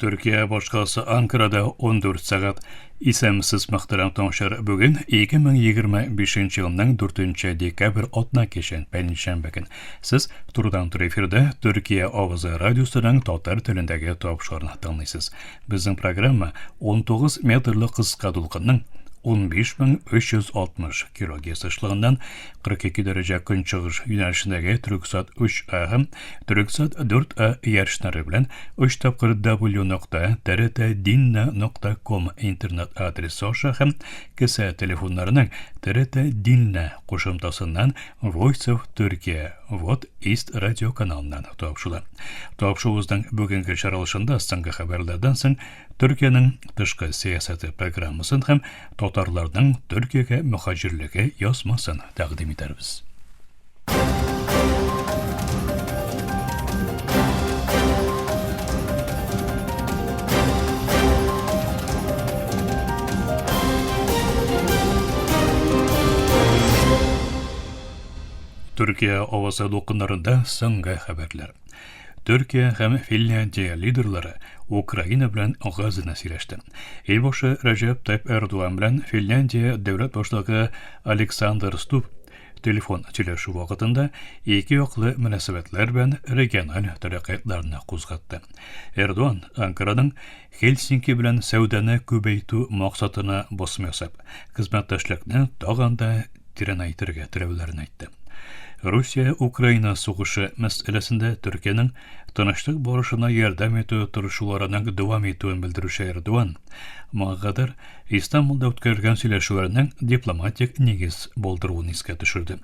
Төркия башкаласы Анкарада 14 сәгать. Исәнмесез, мөхтәрәм тыңлаучылар. Бүген 2025 елның 4 декабрь атна киче, пәнҗешәмбе көн. Сез турыдан-туры эфирда Төркия авазы радиосының татар телендәге тапшыруын тыңлыйсыз. Безнең программа 19 метрлы кыска дулкынның 15360 килогерц ешлыгыннан 42 дәрәҗә көнчыгыш юнәлешендәге Төрксат 3А һәм Төрксат 4А иярченнәре белән 3 тапкыр w нокта trt-dinna нокта ком интернет адресы аша һәм кесә телефоннарының TRT Dinna кушымтасыннан Voice of Turkey Вот East радиоканалыннан тапшыла. Тапшыруыбызның бүгенге чыгарылышында соңгы хәбәрләрдән соң Төркиянең тышкы сәясәте программасын һәм татарларның Төркиягә мөхаҗирлеге язмасын тәкъдим итәрбез. Төркия авазы дулкыннарында соңгы хәбәрләр. Төркия һәм Финляндия лидерлары Украина белән Газаны сөйләште. Илбашы Рәҗәп Тайп Эрдоган белән Финляндия дәүләт башлыгы Александр Стуб телефон сөйләшү вакытында ике яклы мөнәсәбәтләр белән региональ тәрәккыятларны кузгатты. Эрдоган Анкараның Хельсинки белән сәүдәне күбәйтү максатына басым ясап, хезмәттәшлекне тагын да тирәнәйтергә теләүләрен әйтте. Русия-Украина сугышы мәсьәләсендә Төркиянең тынычлык барышына ярдәм итү тырышуларының дәвам итүен белдерүче Эрдоган, моңа кадәр Истанбулда үткәрелгән сөйләшүләрнең дипломатик нигез булдыруын искә төшерде.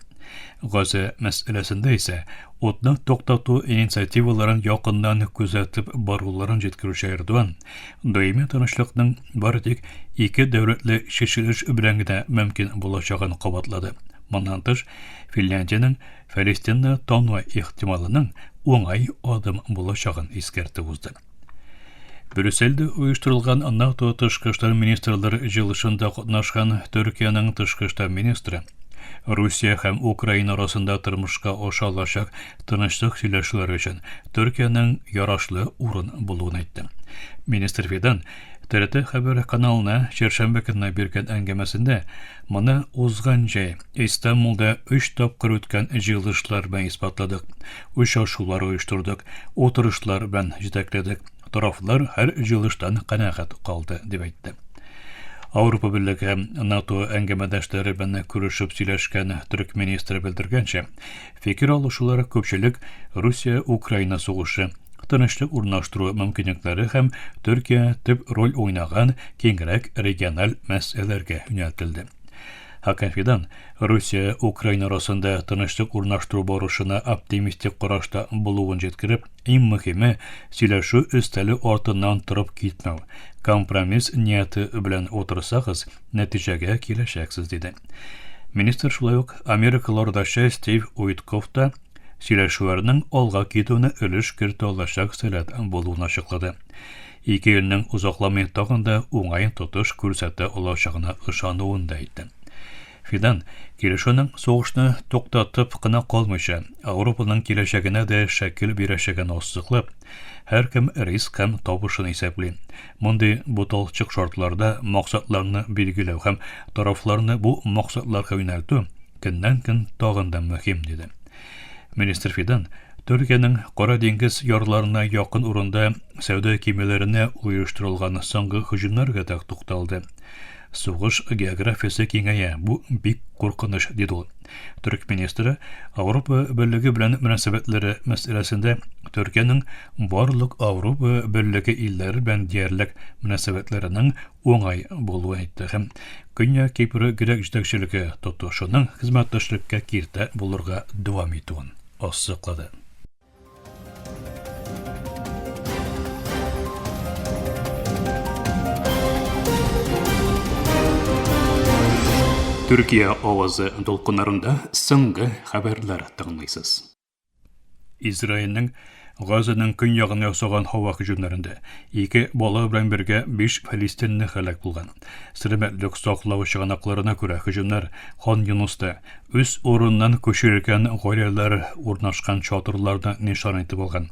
Газа мәсьәләсендә исә утны туктату инициативаларын якыннан күзәтеп баруларын җиткерүче Эрдоган, даими тынычлыкның бары тик ике дәүләтле чишелеш белән генә мөмкин булачагын кабатлады. Моннан тыш, Финляндиянең Фәлестинны тану ихтималының уңай адым булачагын искәртеп узды. Брюссельдә оештырылган НАТО тышкы эшләр министрлар җыелышында катнашкан Төркиянең тышкы эшләр министры Русия һәм Украина арасында тормышка аша алачак тынычлык сөйләшүләре өчен Төркиянең ярашлы урын булуын әйтте. Министр Фидан ТРТ хәбәр каналына чәршәмбе көнне биргән әңгәмәсендә моны узган җәй Истанбулда өч тапкыр үткән җыелышлар белән исбатладык. Очрашулар оештырдык, утырышлар белән җитәкләдек. Тарафлар һәр җыелыштан канәгать калды, дип әйтте. Ауропа Берлеге һәм НАТО әңгәмәдәшләре белән күрешеп сөйләшкән төрек министры белдергәнчә, фикер алышулар күпчелек Русия-Украина сугышы, тынычлык урнаштыру мөмкинлекләре һәм Төркия төп роль уйнаган киңрәк региональ мәсьәләләргә юнәлтелде. Хакан Фидан Русия Украина арасында тынычлык урнаштыру барышына оптимистик карашта булуын җиткереп, иң мөһиме сөйләшү өстәле артыннан торып китмәү. Компромисс нияте белән утырсагыз, нәтиҗәгә киләчәксез, диде. Министр шулай ук америкалылардачы Стив Уиткофф та сөйләшүләрнең алга китүенә өлеш кертә алачак сәләт булуын ачыклады. Ике илнең озакламый тагын да уңай тотыш күрсәтә алачагына ышануын да әйтте. Фидан, килешүнең сугышны туктатып кына калмыйча, Ауропаның киләчәгенә дә шәкел бирәчәген ассызыклап, һәркем риск һәм табышын исәпли. Мондый буталчык шартларда максатларны билгеләү һәм тарафларны бу максатларга юнәлтү көннән-көн тагын да мөһим, диде. Министр Фидан Төркиянең Кара диңгез ярларына якын урында сәүдә кимәләренә оештырылган соңгы һөҗүмнәргә дә тукталды. Сугыш географиясе киңәя, бу бик куркыныч, диде ул. Төрек министры Ауропа Берлеге белән мөнәсәбәтләре мәсьәләсендә Төркиянең барлык Ауропа Берлеге илләре белән диярлек мөнәсәбәтләренең уңай булуын әйтте һәм Көньяк Кипр грек җитәкчелеге тотышының хезмәттәшлеккә киртә булырга дәвам итүен ассызыклады. Төркия авазы дулкыннарында соңгы хәбәрләр тыңлыйсыз. Израильнең Газаның көньягына ясаган һава һөҗүмнәрендә ике бала белән бергә биш фәлистинле һәлак булган. Сәламәтлек саклау чыганакларына күрә, һөҗүмнәр Хан Юнуста үз урыныннан күчерелгән гаиләләр урнашкан чатырларны нишан итеп алган.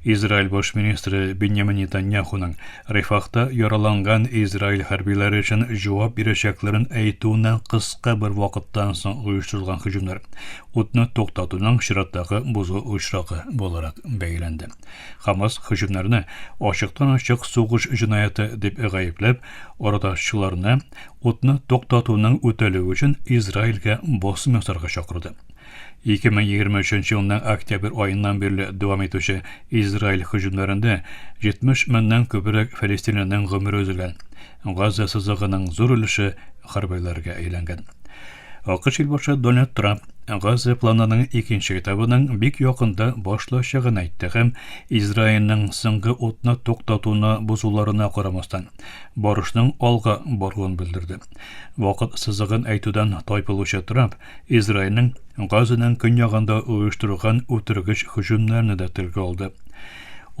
Израиль баш министры Беньямин Нетаньяхуның Рифахта яраланган Израиль хәрбиләре өчен җавап бирәчәкләрен әйтүеннән кыска бер вакыттан соң оештырылган һөҗүмнәр утны туктатуның чираттагы бозу очрагы буларак бәяләнде. Хамас һөҗүмнәрне ачыктан-ачык сугыш җинаяте дип гаепләп, арадашчыларны утны туктатуның үтәлүе өчен Израильгә басым ясарга чакырды. 2023 елның октябрь аеннан бирле дәвам итүче Израиль һөҗүмнәрендә 70 меңнән күбрәк фәлестинлинең гомере өзелгән. Газа сызыгының зур өлеше хәрбиләргә әйләнгән. АКШ илбашы Дональд Трамп Газа планының икенче этабының бик якында башлачагын әйтте һәм Израильнең соңгы утны туктатуны бозуларына карамастан, барышның алга баруын белдерде. Вакыт сызыгын әйтүдән тайпылучы Трамп Израильнең Газаның көньягында оештырылган үтергеч һөҗүмнәрне дә телгә алды.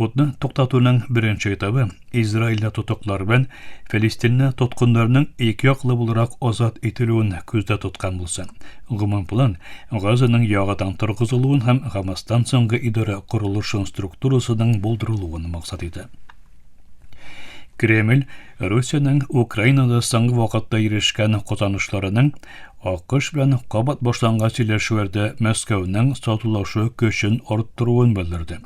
Утны туктатуның беренче этабы Израильдә тотыклар белән Фәлистинне тоткыннарның икъяклы буларак азат ителүен күздә тоткан булса, гомум план Газаның яңадан торгызылуын һәм Хамастан соңгы идарә корылышын структурасының булдырылуын максат итә. Кремль Русиянең Украинада соңгы вакытта ирешкән казанышларының АКШ белән кабат башланган сөйләшүләрдә Мәскәүнең сатулашу көчен арттыруын белдерде.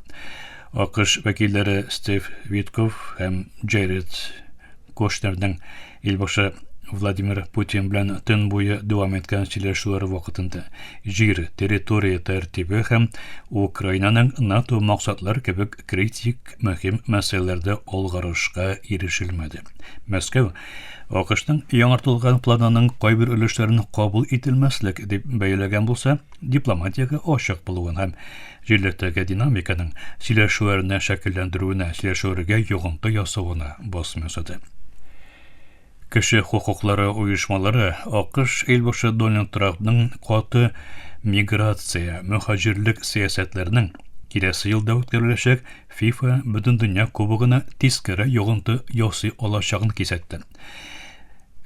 АКШ вәкилләре Стив Витков һәм Джеред Кошнерның илбашы Владимир Путин белән төн буе дәвам иткән сөйләшүләр вакытында җир, территория тәртибе һәм Украинаның НАТО максатлар кебек критик мөһим мәсьәләләрдә алгарышка ирешелмәде. Мәскәү АКШның яңартылган планының кайбер өлешләрен кабул ителмәслек дип бәяләгән булса, дипломатиягә ачык булуын һәм җирлектәге динамиканың сөйләшүләрне шәкелләндерүенә, сөйләшүләргә йогынты ясавына басым ясады. Кеше хокуклары оешмалары АКШ илбашы Дональд Трампның каты миграция, мөһаҗирлек сәясәтләренең киләсе елда үткәреләчәк ФИФА Бөтендөнья Кубогына тискәре йогынты ясый алачагын кисәтте.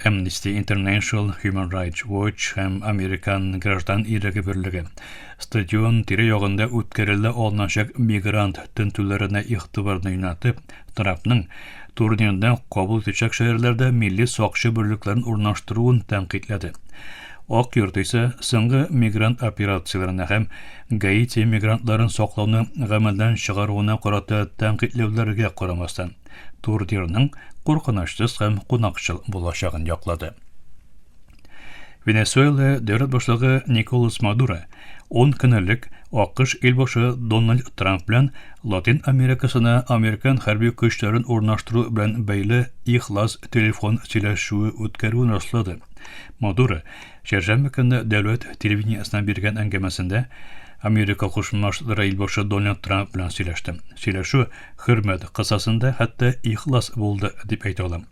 Amnesty International, Human Rights Watch һәм Американ граждан иреге берлеге стадион тирә-ягында үткәрелә алыначак мигрант тентүләренә игътибарны юнәлтеп, Трампның турнирда кабул итәчәк шәһәрләрдә милли сакчы берлекләрен урнаштыруын тәнкыйтьләде. Ак йорт исә соңгы мигрант операцияләренә һәм Гаити мигрантларын саклауны гамәлдән чыгаруына карата тәнкыйтьләүләргә карамастан, турнирның куркынычсыз һәм кунакчыл булачагын яклады. Венесуэла дәүләт башлыгы Николас Мадуро 10 көн элек АКШ илбашы Дональд Трамп белән Латин Америкасына американ хәрби көчләрен урнаштыру белән бәйле ихлас телефон сөйләшүе үткәрүен раслады. Мадуро чәршәмбе көнне дәүләт телевидениесенә биргән әңгәмәсендә Америка Кушма Штатлары илбашы Дональд Трамп белән сөйләште. Сөйләшү хөрмәт кысасында, хәтта ихлас булды, дип әйтә алам.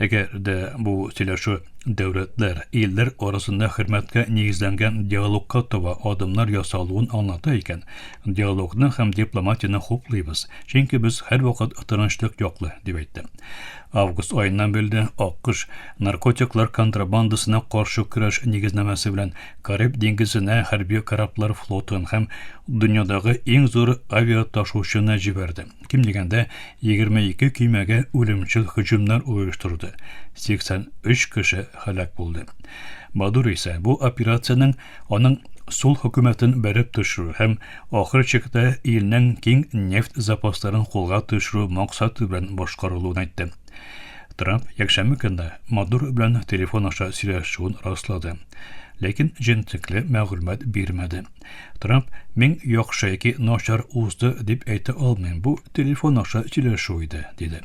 Әгәр дә бу сөйләшү дәүләтләр, илләр арасында хөрмәткә нигезләнгән диалогка таба адымнар ясалуын аңлата икән, диалогны һәм дипломатияне хуплыйбыз, чөнки без һәрвакыт тынычлык яклы, дип әйтте. Август аеннан бирле АКШ наркотиклар контрабандасына каршы көрәш нигезнамәсе белән Кариб диңгезенә хәрби кораблар флотын һәм дөньядагы иң зур авиаташучыны җибәрде. Ким дигәндә, 22 көймәгә үлемчел һөҗүмнәр оештырды, 83 кеше һәлак булды. Мадуро исә бу операциянең аның сул хөкүмәтен бәреп төшерү һәм ахыр чиктә илнең киң нефть запасларын кулга төшерү максаты белән башкарылуын әйтте. Трамп якшәмбе көнне Мадуро белән телефон аша сөйләшүен раслады, ләкин җентекле мәгълүмат бирмәде. Трамп мин яхшы яки начар узды дип әйтә алмыйм, бу телефон аша сөйләшү иде, диде.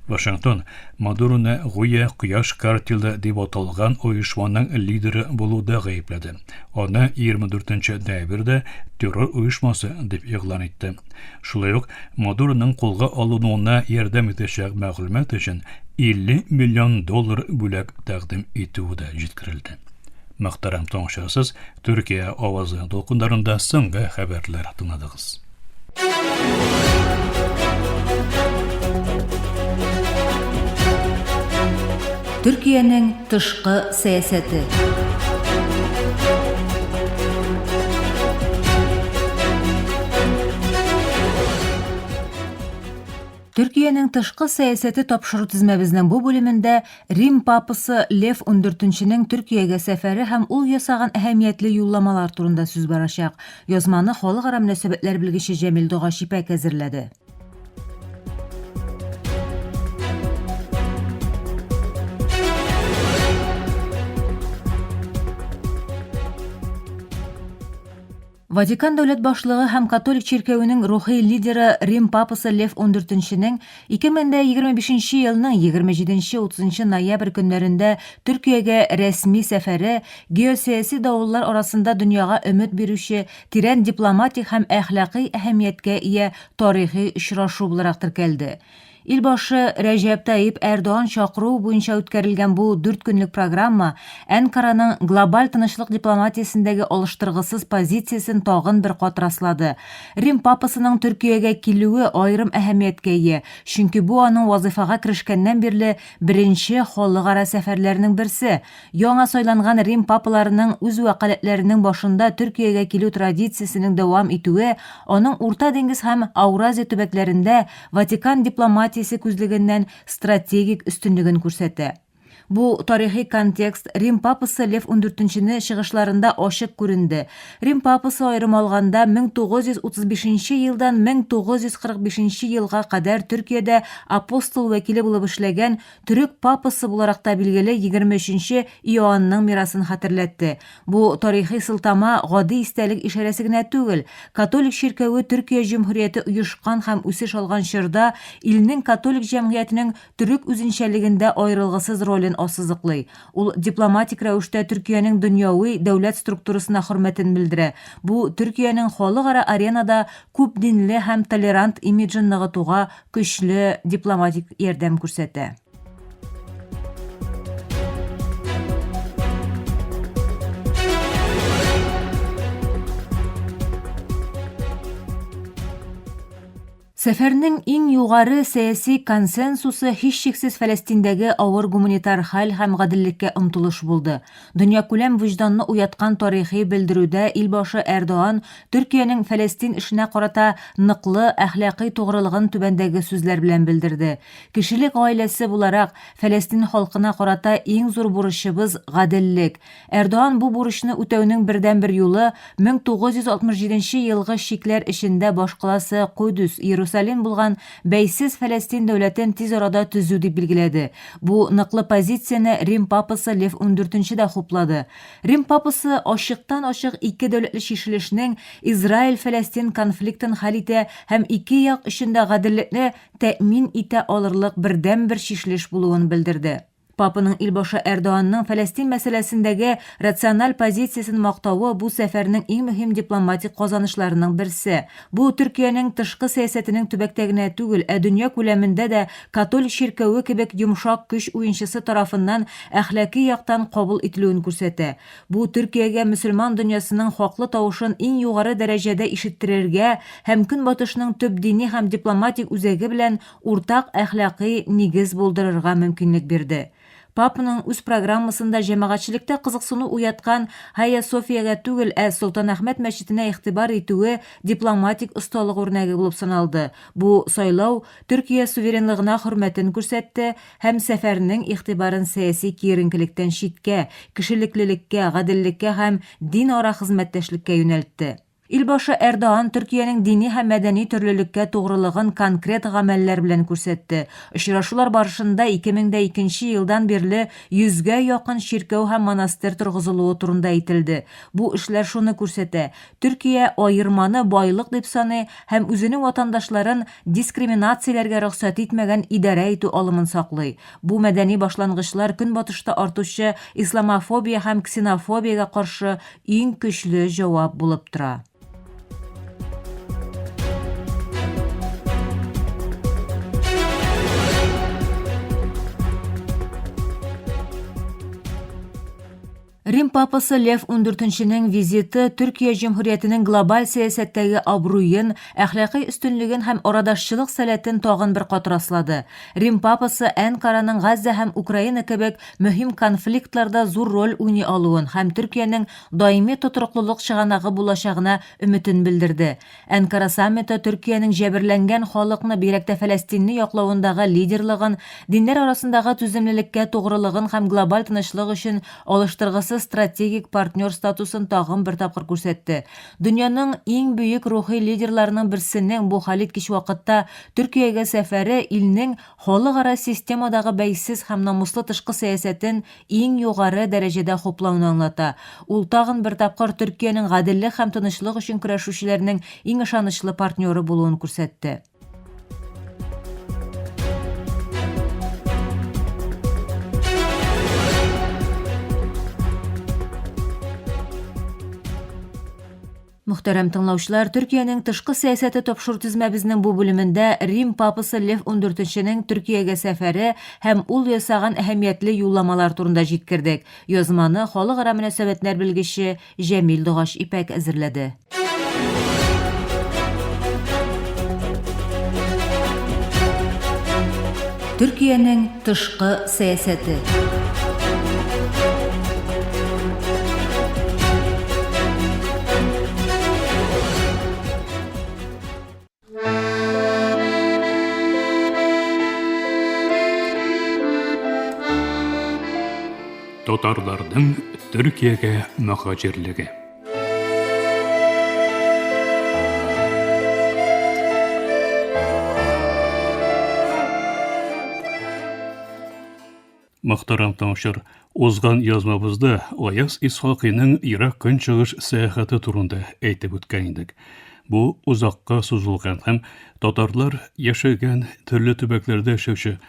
Вашингтон Мадуроны гүя Кояш картеле дип аталган оешманың лидеры булуда гаепләде. Аны 24 ноябрьдә террор оешмасы дип игълан итте. Шулай ук Мадуроның кулга алынуына ярдәм итәчәк мәгълүмат өчен 50 миллион доллар бүләк тәкъдим итүе дә җиткерелде. Мөхтәрәм тыңлаучылар, Төркия авазы дулкыннарында соңгы хәбәрләр тыңладыгыз. Төркиянең тышкы сәясәте. Төркиянең тышкы сәясәте тапшыру тезмәбезнең бу бүлемендә Рим папасы Лев XIV-нең Төркиягә сәфәре һәм ул ясаган әһәмиятле юлламалар турында сүз барачак. Язманы халыкара мөнәсәбәтләр белгече Җәмил Догач Ипәк әзерләде. Ватикан дәүләт башлыгы һәм католик чиркәвенең рухи лидеры Рим папасы Лев XIV-нең 2025 елның 27-30 ноябрь көннәрендә Төркиягә рәсми сәфәре геосәяси давыллар арасында дөньяга өмет бирүче тирән дипломатик һәм әхлакый әһәмияткә ия тарихи очрашу буларак теркәлде. Илбашы Рәҗәп Тайип Әрдоган чакыруы буенча үткәрелгән бу дүрт көнлек программа Әнкараның глобаль тынычлык дипломатиясендәге алыштыргысыз позициясен тагын бер кат раслады. Рим папасының Төркиягә килүе аерым әһәмияткә ия, чөнки бу аның вазыйфага керешкәннән бирле беренче халыкара сәфәрләренең берсе. Яңа сайланган Рим папаларының үз вәкаләтләренең башында Төркиягә килү традициясенең дәвам итүе аның Урта диңгез һәм Ауразия төбәкләрендә Ватикан дипломатиясе күзлегеннән стратегик өстенлеген күрсәтә. Бу тарихи контекст Рим папасы Лев XIV чыгышларында ачык күренде. Рим папасы аерым алганда 1935 елдан 1945 елга кадәр Төркиядә апостол вәкиле булып эшләгән Төрек папасы буларак та билгеле 23 нче Иоанның мирасын хәтерләтте. Бу тарихи сылтама гади истәлек ишарәсе генә түгел. Католик чиркәве Төркия җөмһүрияте оешкан һәм үсеш алган чорда илнең католик җәмгыятенең төрек үзенчәлегендә аерылгысыз ролен ассызыклый. Ул дипломатик рәвештә Төркиянең дөньяви дәүләт структурасына хөрмәтен белдерә. Бу Төркиянең халыкара аренада күп динле һәм толерант имиджын ныгытуга көчле дипломатик ярдәм күрсәтә. Сәфәрнең иң югары сәяси консенсусы һичшиксез Фәләстиндәге авыр гуманитар хәл һәм гаделлеккә омтылыш булды. Дөньякүләм вөҗданны уяткан тарихи белдерүдә илбашы Эрдоан Төркиянең Фәләстин эшенә карата ныклы әхлакый тугрылыгын түбәндәге сүзләр белән белдерде, Кешелек гаиләсе буларак, Фәләстин халкына карата иң зур бурычыбыз, гаделлек. Эрдоан бу бурычны үтәүнең бердәнбер юлы, 1967 елгы чикләр эчендә башкаласы Кудүс, Иерусалим булган бәйсез Фәләстин дәүләтен тиз арада төзү дип билгеләде. Бу ныклы позицияне Рим папасы Лев XIV дә хуплады. Рим папасы ачыктан-ачык ике дәүләтле чишелешнең Израиль-Фәләстин конфликтын хәл итә һәм ике як өчен дә гаделлекне тәэмин итә алырлык бердәнбер чишелеш булуын белдерде. Папаның илбашы Эрдоганның Фәләстин мәсьәләсендәге рациональ позициясен мактавы бу сәфәрнең иң мөһим дипломатик казанышларының берсе. Бу Төркиянең тышкы сәясәтенең төбәктә генә түгел, ә дөнья күләмендә дә католик чиркәве кебек йомшак көч уенчысы тарафыннан әхлакый яктан кабул ителүен күрсәтә. Бу Төркиягә мөселман дөньясының хаклы тавышын иң югары дәрәҗәдә ишеттерергә һәм Көнбатышның төп дини һәм дипломатик үзәге белән уртак әхлакый нигез булдырырга мөмкинлек бирде. Папаның үз программасында җәмәгатьчелектә кызыксыну уяткан Һайя Софиягә түгел, ә Солтанәхмәт мәчетенә игътибар итүе дипломатик осталык үрнәге булып саналды. Бу сайлау Төркия суверенлыгына хөрмәтен күрсәтте һәм сәфәрнең игътибарын сәяси киеренкелектән читкә, кешелеклелеккә, гаделлеккә һәм динара хезмәттәшлеккә юнәлтте. Илбашы Эрдоан Төркиянең дини һәм мәдәни төрлелеккә тугрылыгын конкрет гамәлләр белән күрсәтте. Очрашулар барышында 2002 нче елдан бирле йөзгә якын чиркәү һәм монастырь торгызылуы турында әйтелде. Бу эшләр шуны күрсәтә, Төркия аерманы байлык дип саный һәм үзенең ватандашларын дискриминацияләргә рөхсәт итмәгән идарә итү алымын саклый. Бу мәдәни башлангычлар Көнбатышта артучы исламофобия һәм ксенофобиягә каршы иң көчле җавап булып тора. Рим папасы Лев XIV-нең визиты Төркия җөмһүриятенең глобаль сәясәттәге абруен, әхлакый өстенлеген һәм арадашчылык сәләтен тагын бер кат раслады. Рим папасы Әнкараның Газзә һәм Украина кебек мөһим конфликтларда зур роль уйный алуын һәм Төркиянең даими тотрыклылык чыганагы булачагына өметен белдерде. Әнкара саммиты Төркиянең җәберләнгән халыкны, бигрәк тә Фәләстинне яклавындагы лидерлыгын, диннәр арасындагы түземлелеккә тугрылыгын һәм глобаль тынычлык өчен алыштыргысыз стратегик партнер статусын тагын бер тапкыр күрсәтте. Дөньяның иң бөек рухи лидерларының берсенең бу хәлиткеч вакытта Төркиягә сәфәре илнең халыкара системадагы бәйсез һәм намуслы тышкы сәясәтен иң югары дәрәҗәдә хуплауны аңлата. Ул тагын бер тапкыр Төркиянең гаделлек һәм тынычлык өчен көрәшүчеләрнең иң ышанычлы партнеры булуын күрсәтте. Мөхтәрәм тыңлаучылар, Төркиянең тышкы сәясәте тапшыру тезмәбезнең бу бүлемендә Рим папасы Лев XIV-нең Төркиягә сәфәре һәм ул ясаган әһәмиятле юлламалар турында җиткердек. Язманы халыкара мөнәсәбәтләр белгече Җәмил Догач Ипәк әзерләде. Төркиянең тышкы сәясәте. Татарларның Төркиягә мөһаҗирлеге. Мөхтәрәм тыңлаучылар, узган язмабызда Аяз Исхакыйның Ерак Көнчыгыш сәяхәте турында әйтеп үткән идек. Бу озакка сузылган һәм татарлар яшәгән төрле төбәкләрдә яшәүче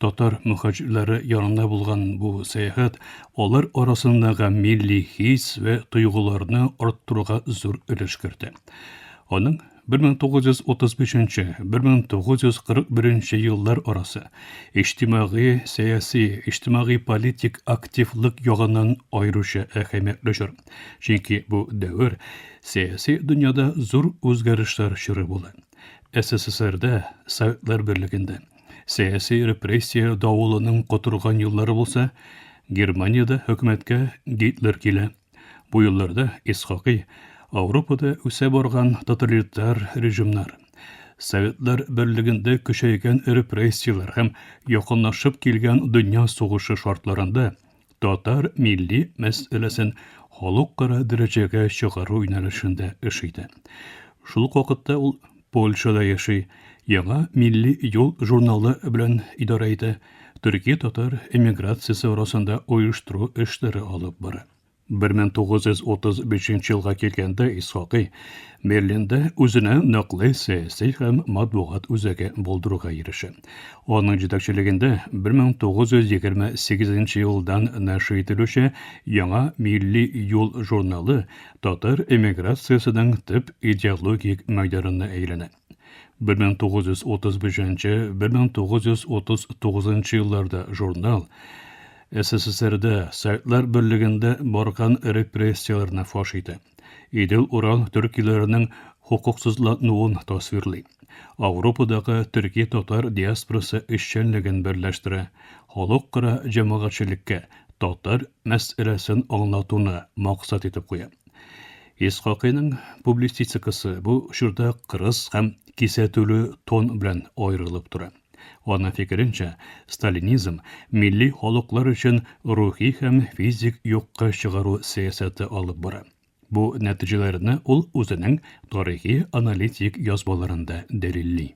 татар мөхаҗирләре янында булган бу сәяхәт алар арасындагы милли хис вә тойгыларны арттыруга зур өлеш кертә. Аның 1935-1941 еллар арасы иҗтимагый, сәяси, иҗтимагый-политик активлык ягыннан аеруча әһәмиятле чор. Чөнки бу дәвер сәяси дөньяда зур үзгәрешләр чоры була. СССРда, Советлар Берлегендә сәяси репрессия давылының котырган еллары булса, Германиядә хөкүмәткә Гитлер килә. Бу елларда Исхакый Ауропада үсә барган тоталитар режимнар, Советлар Берлегендә көчәйгән репрессияләр һәм якынлашып килгән дөнья сугышы шартларында татар милли мәсьәләсен халыкара дәрәҗәгә чыгару юнәлешендә эш итә. Шул ук вакытта ул Польшада яши, яңа Милли юл журналы белән идарә итә, төрки-татар эмиграциясе арасында оештыру эшләре алып бара. 1935 елга килгәндә Исхакый Берлинда үзенә ныклы сәяси һәм матбугат үзәге булдыруга ирешә. Аның җитәкчелегендә 1928 елдан нәшер ителүче яңа Милли юл журналы татар эмиграциясенең төп идеологик мәйданына әйләнә. 1935-1939 елларда журнал СССРда, Советлар Берлегендә барган репрессияләрне фаш итә. Идел-Урал төркиләренең хокуксызлануын тасвирлый. Ауропадагы төрки-татар диаспорасы эшчәнлеген берләштерә, халыкара җәмәгатьчелеккә татар мәсьәләсен аңлатуны максат итеп куя. Исхакыйның публицистикасы бу чорда кырыс һәм кисәтүле тон белән аерылып тора. Аның фикеренчә, сталинизм милли халыклар өчен рухи һәм физик юкка чыгару сәясәте алып бара. Бу нәтиҗәләрне ул үзенең тарихи аналитик язмаларында дәлилли.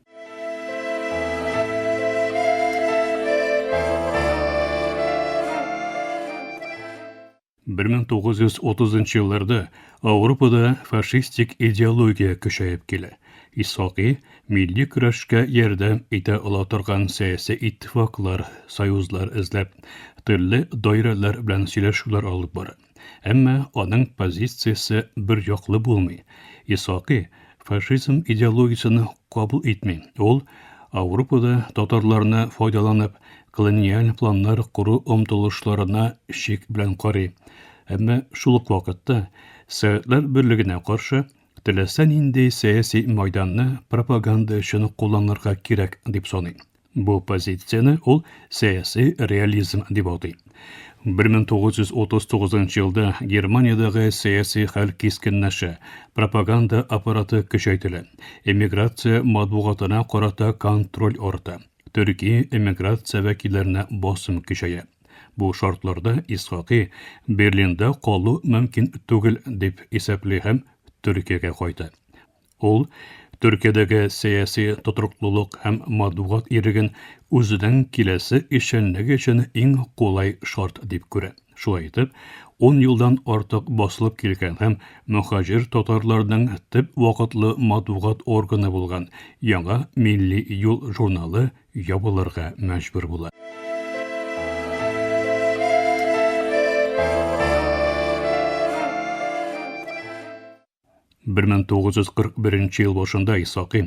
1930 елларда Ауропада фашистик идеология көчәеп килә. Исхакый милли көрәшкә ярдәм итә ала торган сәяси иттифаклар, союзлар эзләп, төрле даирәләр белән сөйләшүләр алып бара. Әмма аның позициясе бер яклы булмый. Исхакый фашизм идеологиясен кабул итми. Ул Ауропада татарларны файдаланып, колониаль планнар кору омтылышларына шик белән карый. Әмма шул ук вакытта Советлар Берлегенә каршы теләсә нинди сәяси майданны пропаганда өчен кулланырга кирәк дип саный. Бу позицияне ул сәяси реализм дип атый. 1939 елда Германиядәге сәяси хәл кискенләшә, пропаганда аппараты көчәйтелә, эмиграция матбугатына карата контроль арта, төрки эмиграция вәкилләренә басым көчәя. Бу шартларда Исхакый Берлинда калу мөмкин түгел дип исәпли һәм Төркиягә кайта. Ул Төркиядәге сәяси тотрыклылык һәм матбугат иреген үзенең киләсе эшчәнлеге өчен иң кулай шарт дип күрә. Шулай итеп, ун елдан артык басылып килгән һәм мөһаҗир татарларның төп вакытлы матбугат органы булган Яңа милли юл журналы ябылырга мәҗбүр була. 1941 ел башында Исаки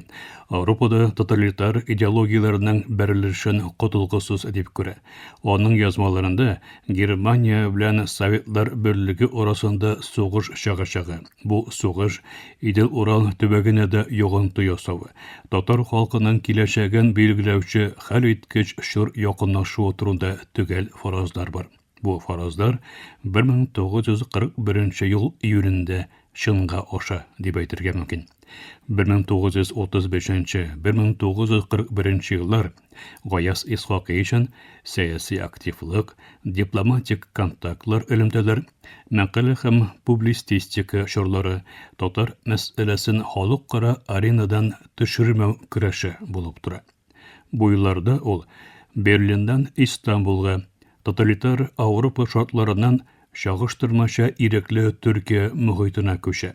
Ауропада тоталитар идеологияләрнең бәрелешен котылгысыз дип күрә. Аның язмаларында Германия белән Советлар Берлеге арасында сугыш чагачагы, бу сугыш Идел-Урал төбәгенә дә йогынты ясавы, татар халкының киләчәген билгеләүче хәлиткеч чор якынлашуы турында төгәл фаразлар бар. Бу фаразлар 1941 ел июлендә чынга аша дип әйтергә мөмкин. 1935-1941 еллар Гаяз Исхакый өчен сәяси активлык, дипломатик контактлар элемтәләр, мәкалә һәм публистистика чорлары, татар мәсьәләсен халыкара аренадан төшермәү көрәше булып тора. Бу елларда ул Берлиннан Истанбулга, тоталитар Ауропа шартларыннан чагыштырмача ирекле Төркия мохитенә күчә.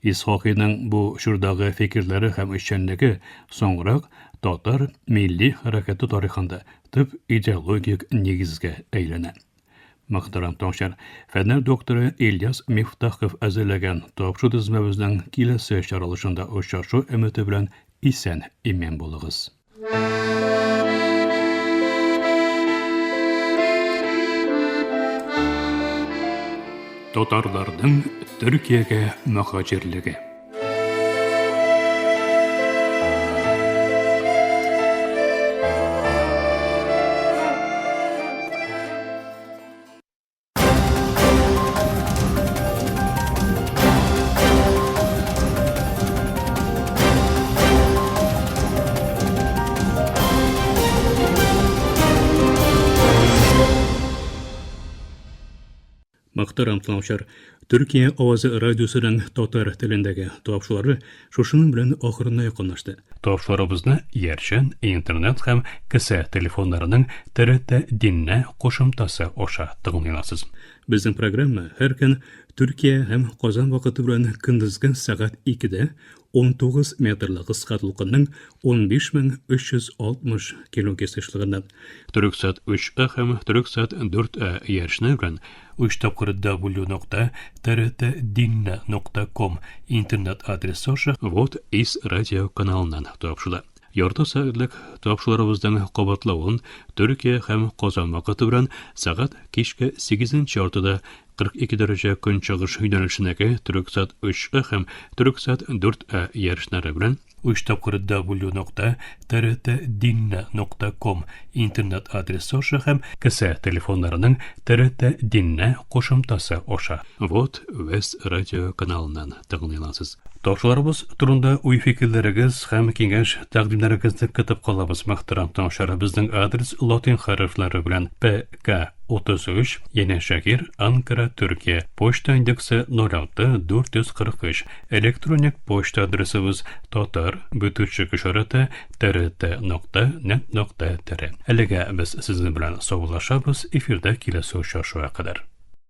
Исхакыйның бу чордагы фикерләре һәм эшчәнлеге соңрак татар милли хәрәкәте тарихында төп идеологик нигезгә әйләнә. Мөхтәрәм тыңлаучылар, фәннәр докторы Ильяс Мифтахов әзерләгән тапшыру тезмәбезнең киләсе чыгарылышында очрашу өмете белән исән имин булыгыз. Татарларның Төркиягә мөһаҗирлеге. Мөхтәрәм тыңлаучылар, Төркия авазы радиосының татар телендәге тапшырулары шушының белән ахырына якынлашты. Тапшыруларыбызны иярчен, интернет һәм кесә телефоннарының ТРТ Динне кушымтасы аша тыңлый аласыз. Безнең программа һәр көн Төркия һәм Казан вакыты белән көндезге сәгать 2-дә 19 метрлы кыска дулкынның 15360 килогерц ешлыгыннан Төрексат 3А һәм Төрексат 4А иярчене белән 3 тапкыр w нокта trtdinna.com интернет адресы аша Вот из радио каналыннан тапшырыла. Ярты сәгатьлек тапшыруларыбызның кабатлавын Төркия һәм Казан вакыты белән сәгать кичке 8 яртыда 42 дәрәҗә көнчыгыш юнәлешендәге Төрексат 3А һәм Төрексат 4А иярченнәре белән 3 тапкыр w нокта trtdinna нокта ком интернет адресы аша һәм кесә телефоннарының TRT Динне кушымтасы аша Вот Вес радио каналыннан тыңлый аласыз. Тапшыруларыбыз турында уй-фикерләрегез һәм киңәш тәкъдимнәрегезне көтеп калабыз. Мөхтәрәм тыңлаучылар, безнең адрес латин хәрефләре белән ПК 33, Янәшәһир, Анкара, Төркия. Почта индексы 06 443. Электроник почта адресыбыз татар бөтүчек ишарәте trt нокта нет нокта tr. Әлегә без сезнең белән саубуллашабыз, эфирдә киләсе очрашуга кадәр.